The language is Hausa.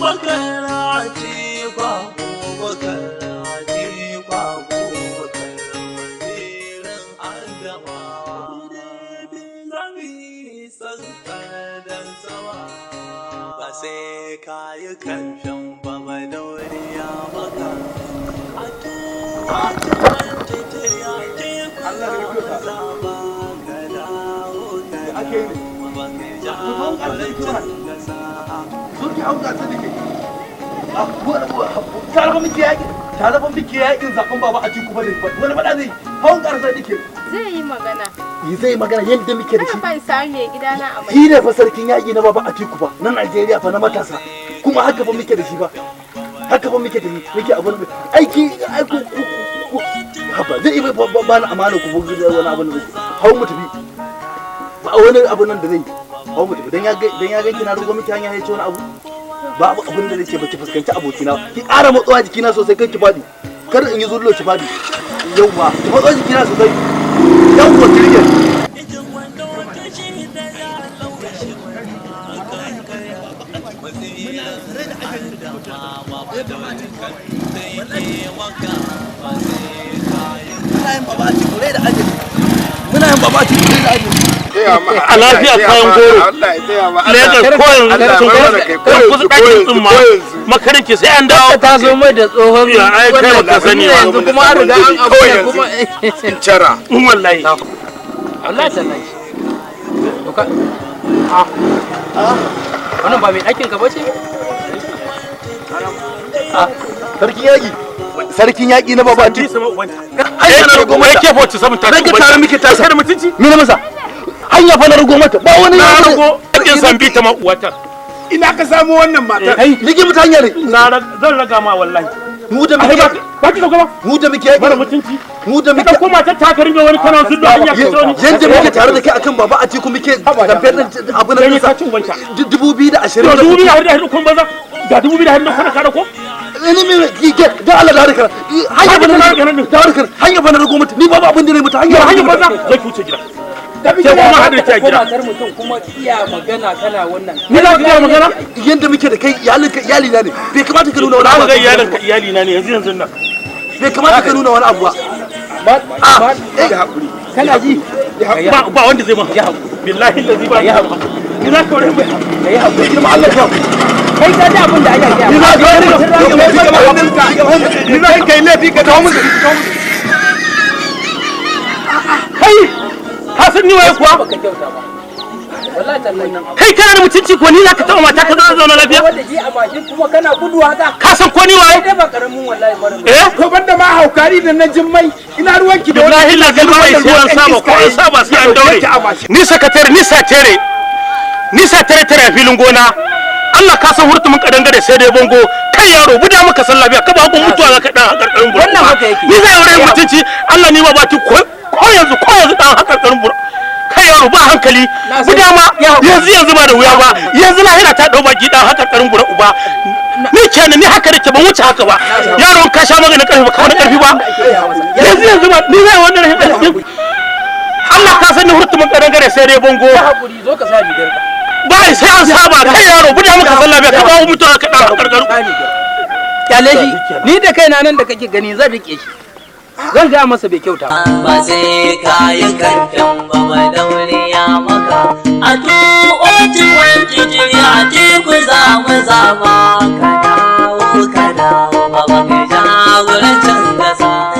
Abubakar Atiku, Abubakar Atiku, Abubakar wazirin Adamawa. Zami sankar dan sama ba sai ka yi kamfen ba ba dauriya maka. A 2023 Atiku zaba ka dawo ka dawo ba ka jagorancin gasa. Zo ki hau gasar da ke. Tare fa muke yaƙi, tare fa muke yaƙin zaɓen Baba Atiku ba ne wani faɗa zai hau gasar da ke. Zai yi magana. Yi zai magana yadda muke da shi. Kana ban sami mai gidana a mai. Shi ne fa sarkin yaƙi na Baba Atiku fa na Najeriya fa na matasa. Kuma haka fa muke da shi fa. Haka fa muke da shi, muke abun aiki aiki haba zai iya ba ni amana ku bugu da wani abun da zai hau mu tafi. Ba wani abu nan da zai hau mu tafi dan ya ga kina rugo miki hanya ya ce wani abu. Ba abu abin da nake baki fuskanci abokina, ki ƙara matsuwa jikina sosai, kar ki faɗi, kar in yi zullo ki faɗi. Yauwa, ki matso jikina sosai. Yauwa, ki rike. Ijin wanda wata shi da ya laushe kankaya wazirin Adamawa kan taimaka ba sai kayan Muna yin Baba Atiku rai da ajali, muna yin Baba Atiku rai da ajali. A lafiya kayan goro. Lagos ko yanzu sun kusa ɗakin tsumma makarinki sai an dawo. Ta zo mai da tsohon Ya, ai, kai baka sani ba. Yanzu kuma an riga an abu ne kuma. Cara. Wallahi. Allah tallahi. To ka ah wannan ba mai ɗakin ka bace? Sarkin yaƙi, sarkin yaƙi na Baba Atiku. Sama ubanta. Hanya na rugo mata. AK-47 ta Rage tare muke tasa. da mutunci. Me na masa? Hanya fa na rugo mata, ba wani Na rago ɗin san bi ta ma uwata. Ina ka samu wannan matar? Rige mata hanya ne. Na zan raga ma wallahi. Mu da muke Ba ki dauka ba. Mu da muke yaƙi. Mara mutunci. Mu da Ka muke dauko matar ta ka ringa wani kana zullo hanya ka zo ni. Yanda muke tare da kai akan Baba Atiku muke kamfen din abu na Dan ya nisa ka cin wanka. 2020. To 2024 kun banza. Ga 2024 kana ka dauko. Ni me ke dan Allah da harkar hanya ba na da harkar hanya ba na rago mata, ni babu abin da ne mata hanya. Hanya banza zai ki wuce gida. Ke kuma hada ta Ko gida. matar mutum kuma iya magana kana wannan. Ni za ka gaya magana? Yanda muke da kai iyalinka iyalina ne, bai kamata ka nuna wani Za abu ka ga iyalinka iyalina ne yanzu yanzu nan. Bai kamata ka nuna wani abu ba. Ba kana ji? Ba ba wanda zai ma. Billahi lazi ba. Ya haƙuri. Ni za ka wani mai. Kai haƙuri. Girma Allah ka Kai ka ji abin da ake gaya. Ni za ka Ni za ka yi laifi ka dawo mun da Kai! Ka san ni waye kuwa? Baka kyauta ba. Wallahi tallahi. Kai kana da mutunci ko ni za ka taɓa mata ka zauna zauna lafiya? Wanda ji a mashin kuma kana gudu haka. Ka san ko ni waye? Kai dai ba karamin wallahi mara mutunci. Eh? Ko banda ma haukari da na jimmai, ina ruwanki da Billahi lazi ba sai an saba, ko an saba sai an daure. Ni sakatare, ni satere. Ni satere tare a filin gona. Allah ka san hurtumin kadangare sai dai bango. Kai yaro buda maka san lafiya ka ba kun mutuwa za ka dan hakarkarin buru. Wannan haka yake. Ni zai aure mutunci Allah ni ba ba ti ko ko yanzu ko yanzu dan hakarkarin buru. Kai yaro ba hankali buda ma yanzu yanzu ba da wuya ba. Yanzu lahira ta dau baki dan hakarkarin buru uba. Ni kenan ni haka nake, ban wuce haka ba. Yaro ka sha maganin karfi ba ka wani karfi ba. Yanzu yanzu ba ni zai wannan rahin arziki. Allah ka san ni hurtumin kadangare sai dai bango. Ya haƙuri, zo ka sa rigar ka. Ba sai an saba. Kai yaro buda maka sallah bai ka ba mutuwa ka dan hakarkaru. Sa rigar. Kyale shi. Ni da kaina nan da kake gani zan rike shi. Zan gaya masa bai kyauta ba. Ba sai kayi kamfen ba ba dauriya maka. A 2023 Atiku za mu zaba.